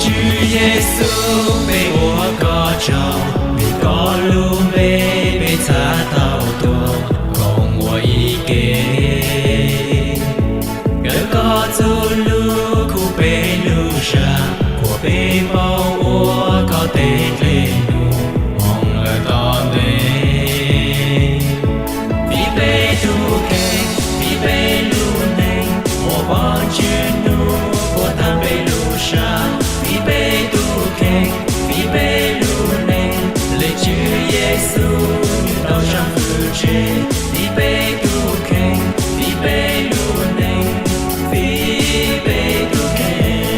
Tswv Yexus, peb ua koj tsaug, vim koj lub npe peb txhaj tau tuag koom ua ib ke. Kawm koj txuj lus khuv peb lub zag, kuas peb paub ua koj tej dej num moo lawm tom ntej. Vim peb tug kheej, vim peb lub neej, ua Vajtswv nug puas tag peb lub zag. Vim peb tug kheej, vim peb lub neej, le Tswv Yexus nws tau sab fwm tseg. Vim peb tug kheej, vim peb lub neej, vim peb tug kheej.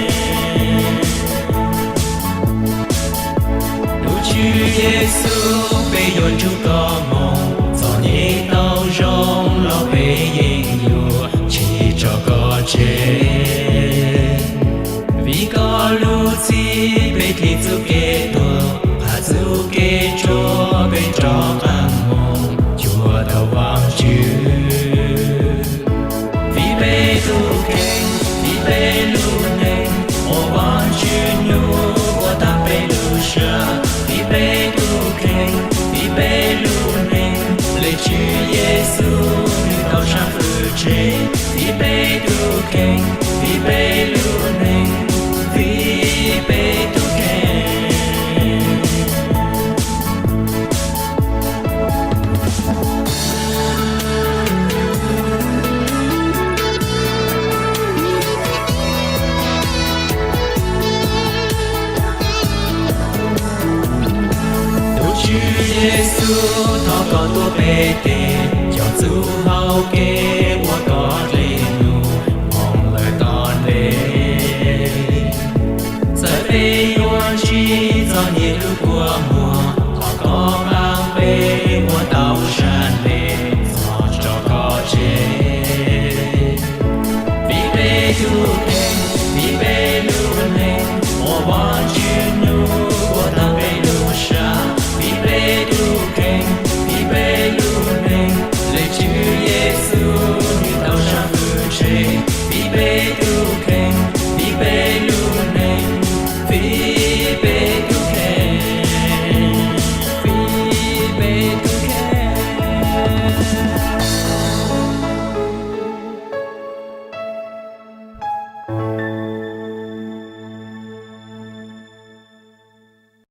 Tus Tswv Yexus, peb yuav ntsug koj moo, txom nyem tau zoo los peb yeej yuav tsis tso koj tseg. Vim koj lub txim peb dlig txuj kev tuag, qha txuj kev tsuaj peb rov qab moo cuag tau Vajtswv. Vim peb tug kheej, vim peb lub neej, ua Vajtswv nug puas tag peb lub zag. Vim peb tug kheej, vim peb lub neej, le Tswv Yexus nws tau sab fwm tseg. Vim peb tug kheej, vim peb lub neej, vim peb tug kheej. Tus Tswv Yexus, thov koj tuaj peb teg, coj txuj hau kev